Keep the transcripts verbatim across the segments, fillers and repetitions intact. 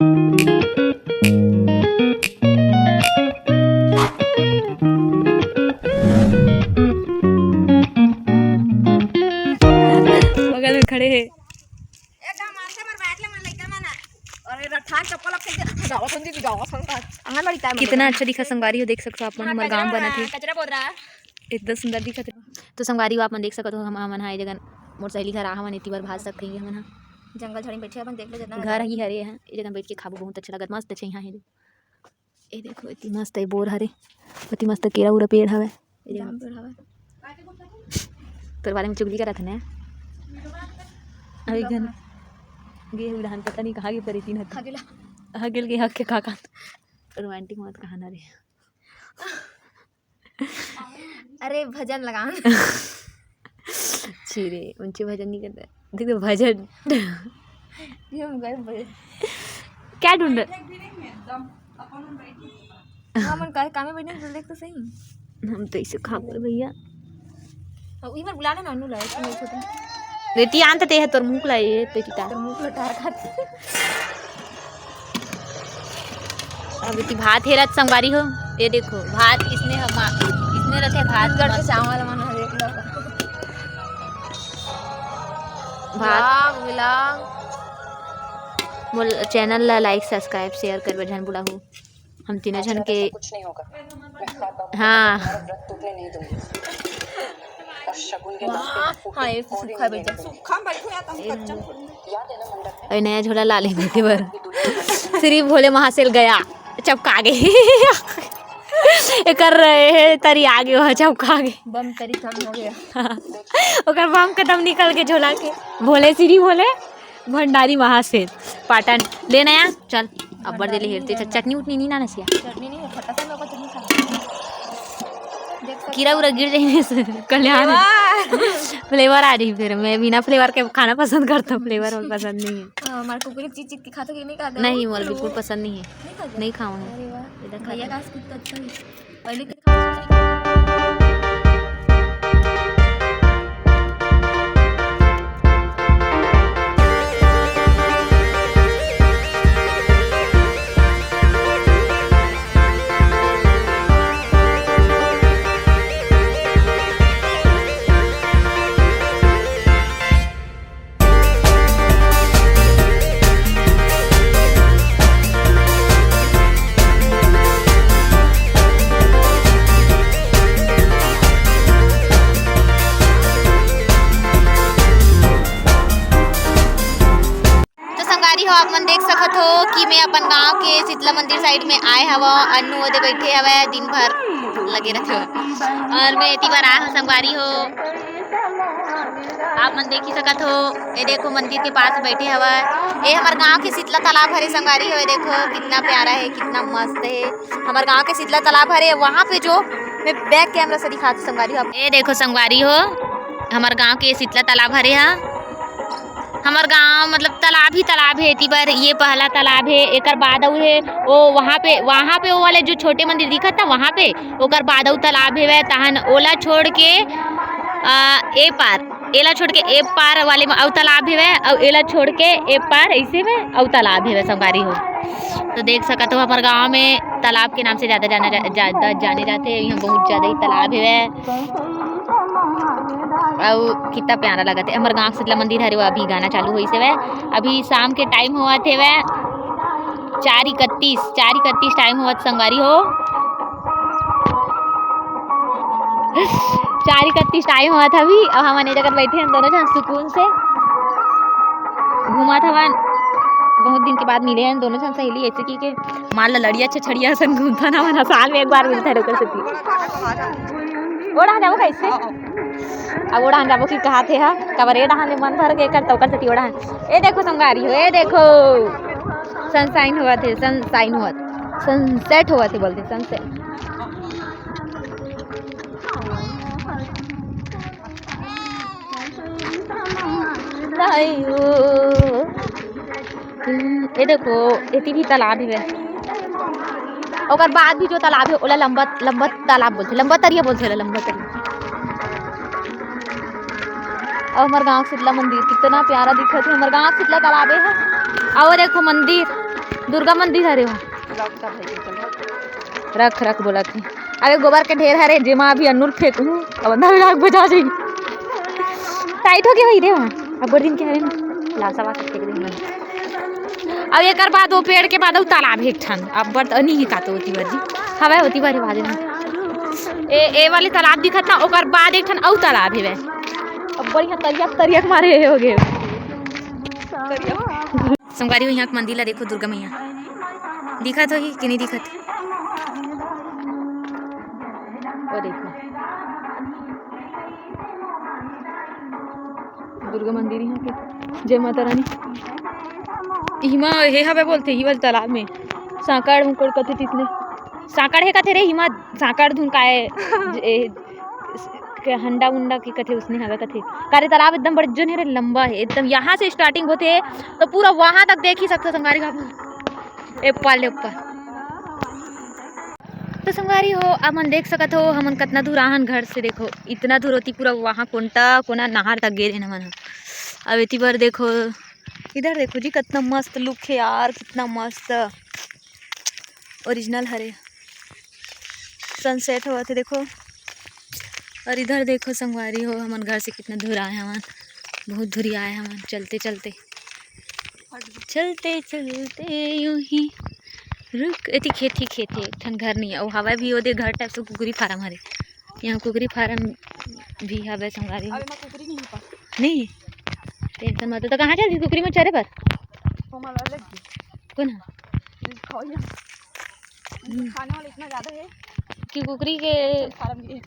बगल में खड़े हे। एकदम मारथे मोर बैग ले, मोर लइका मन ह। अरे रट्ठा चप्पल फेंक दे। गावा संजी, गावा संजी। आंगनबाड़ी time कितना अच्छा दिखा संगवारी हो, देख सकथो आप मन, हमर गांव बनत हे। कचरा बोदरा। एकदम सुंदर दिखत हे। तो संगवारी हो, आप मन देख सकत हो, हम, हमन हा ए जगह मोर सहेली घर आ हवन, एती बर भाज सकत ही हमन हा। जंगल झाड़ी में बैठे अपन देख लो, जितना घर ही हरे है, ए जगह बैठ के खाबो, बहुत अच्छा लगत, मस्त छइहां हे। ए देखो, एती मस्त ए बोर हरे, एती मस्त केरा उरा पेड़ हवे। ए देखो। जाम पेड़ हवे। तोर बारे में चुगली करत हने। अभी घन गे उड़ान पता नहीं कहाँ गे परे तीन हत्ती। हगेला। हगेल गे हक के का का। Romantic मत कहा ना रे। अरे भजन लगा। छी रे, उनचे भजन नहीं करता। देख तो भजन। ये हम गए भजन। क्या ढूंढ रहे? हाँ, मन काहे कामे बैठे हैं, देख तो सही। हम तो इसे खा पर भैया। अब इधर बुला लेना, अन्नू लाए, तुम छोटे। बेटी आन तो ते है, तोर मुंह ला ये, बेटी ता। तोर मुंह ला टार खाती। अब इति भात हेरत संगवारी हो, ये देखो भात इसने हम, इसने रथे भात। घर के चावल मन ह देख लो। भात। Vlog, vlog। मोर channel ला like, subscribe, share करबे झन भुलाहू। हम तीनों झन के कुछ नहीं होगा। मैं खाता हूँ, हाँ। तुम्हारा व्रत टूटने नहीं दूंगी। और शगुन के नाम पे वाह, हाँ, ये सूखा है भैया। सूखा बैठो या तुम कच्चा। याद है ना मंडप में? अरे नया झोला ला ले बेटे बर। श्री भोले महासेल गया, चपका गे। एकर रहे तरी आगे वह चपका गे। बम तरी कम हो गया। ओकर बम के दम निकल के झोला के। भोले श्री भोले भंडारी महासेल पाटन लेना यार, चल। अब्बड़ देले हेरते, चटनी उटनी नहीं ना नसिया। चटनी नहीं है, खट्टा सा मेरे को चटनी खाना है। देख सकते कीड़ा उड़ा गिर जाए से कल्याण। Flavour। Flavour आ रही फिर, मैं बिना flavour के खाना पसंद करता हूँ, flavour और पसंद नहीं है। हाँ, हमारे कुकुर चीज चीज के खाते कि नहीं खाते? नहीं, मोला बिल्कुल पसंद नहीं है। नहीं खाते? नहीं खाऊँ। अरे वाह। इधर खाते भैया हैं। का कुत्ता अच्छा है। पहले के तो संगवारी हो, आप मन देख सकत हो कि मैं अपन गांव के शीतला मंदिर side में आए हवं। अन्नू ओदे बैठे हवय, दिन भर लगे रहते हो। और मैं एती बार आए हवं संगवारी हो, आप मन देख ही सकत हो, ये देखो मंदिर के पास बैठे हवय। ये हमर गांव के शीतला तालाब हरे संगवारी हो, ये देखो कितना प्यारा है, कितना मस्त है। हमर गांव के शीतला तालाब हरे, वहाँ पे जो मैं back camera से दिखाती संगवारी हो। ये देखो संगवारी हो, हमर गांव के शीतला तालाब हरे हा। हमर गांव मतलब तालाब ही तालाब है, एती बर ये पहला तालाब है, एकर बाद अउ है वो वहाँ पे, वहाँ पे वो वाले जो छोटे मंदिर दिखत ना वहाँ पे, ओकर बाद अउ तालाब हेवय, तहन ओला छोड़ के, आ, ए पार, एला छोड़ के ए पार वाले में अउ तालाब हेवय, अउ एला छोड़ के ए पार ऐसे में अउ तालाब हेवय संगवारी हो। तो देख सकत हो हमर गांव में तालाब के नाम से ज्यादा जाने जा-, ज्यादा जाने जाथे। यहाँ बहुत ज्यादा ही तालाब हेवय। अउ कितना प्यारा लगत है। हमर गांव शीतला मंदिर हरे, वो अभी गाना चालू होइस हेवय। अभी शाम के time होवत हेवय, चार इकतीस, चार इकतीस time होवत संगवारी हो। चार इकतीस time होवत हवी, अउ हमन ए जगह बैठे हन दोनों झन सुकून से घूमत हवन। बहुत दिन के बाद मिले हन दोनों झन सहेली, ऐसे की के मान ला लड़िया छछड़िया सन घूमथन हमन ह, साल में एक बार मिलथन ओकर सेती। ओ डहान जाबो कैसे? अब ओ डहान जाबो कि कहाथे ह, काबर ए डहान ले मन भर के एकर त ओकर सेती ओ डहान। ए देखो संगवारी हो, ए देखो sunshine होवत हे, sunshine होवत, sunset होवत हे बोलथे, sunset। नहीं हो। हम्म, ये देखो, एती भी तालाब ही है। ओकर बाद भी जो तालाब है, ओला लंबा, लंबा तालाब बोलथे, लंबा तरिया बोलथे ओला, लंबा तरिया। और हमर गांव के शीतला मंदिर कितना प्यारा दिखत है, हमर गांव के शीतला तालाब है। और देखो मंदिर, दुर्गा मंदिर हरे हो। रख रख बोलत हे। अबे गोबर के ढेर हरे, जेमा अभी अन्नू ल फेंकहूं, अब अंधा विभाग बजा जाई। टाइट हो गया भाई रे वहाँ, अब्बड़ दिन के हरे ना। लासा वासा फेंक दे मन। अब एकर बाद वो पेड़ के बाद अउ तालाब हे एक ठन, अब्बड़ त नहीं हे का तो होती बारी। हवय होती बारी बाद में। ए, ए वाले तालाब दिखत ना, ओकर बाद एक ठन अउ तालाब हे। अब्बड़ यहाँ तरिया तरिया के मारे हे हो गए। संगवारी हो, यहाँ के मंदिर ला देखो, दुर्गा मैया दिखत होही कि नहीं दिखत? वो देखो, दुर्गा मंदिर यहाँ के। जय माता रानी। इमा हे हवे बोलथे, ही वाले तालाब में सांकड़ उंकड़ कथे तितने। सांकड़ हे कथे रे, हिमा सांकड़ धुन का हे। ए, के हंडा उंडा के कथे, उसने हवे कथे। कारे तालाब एकदम बड़े जोन हे रे, लंबा हे एकदम। यहाँ से स्टार्टिंग होथे तो पूरा वहाँ तक देख ही सकथो संगवारी बाबू। ए पार ले ऊपर। तो संगवारी हो, आप मन देख सकत हो, हमन कतना दूर आहन घर से। देखो, इतना दूर होती पूरा वहाँ कोंटा कोना नहर तक गे रहेन हमन ह। अब एती बर देखो, इधर देखो जी, कितना मस्त लुक हे यार, कितना मस्त ओरिजिनल हरे। सनसेट होवत हे देखो। और इधर देखो संगवारी हो, हमन घर से कितना दूर आए हमन, बहुत दूरी आए हमन चलते चलते, चलते चलते यूं ही रुक। एती खेत ही खेत हे, एक ठन घर नहीं हे। अउ हवा भी ओदे घर टाइप से कुकरी फार्म हरे, यहाँ कुकरी फार्म भी हवे संगवारी हो। अबे मैं कुकरी नहीं पा। नहीं, टेंशन मत। तो कहाँ चलती कुकरी में चरे बर? वो मला लग गई। कौन है? खाओ ये। हम्म। खाने वाला इतना ज्यादा है कि कुकरी के फार्म भी है।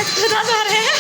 कूदा जा रहे हैं।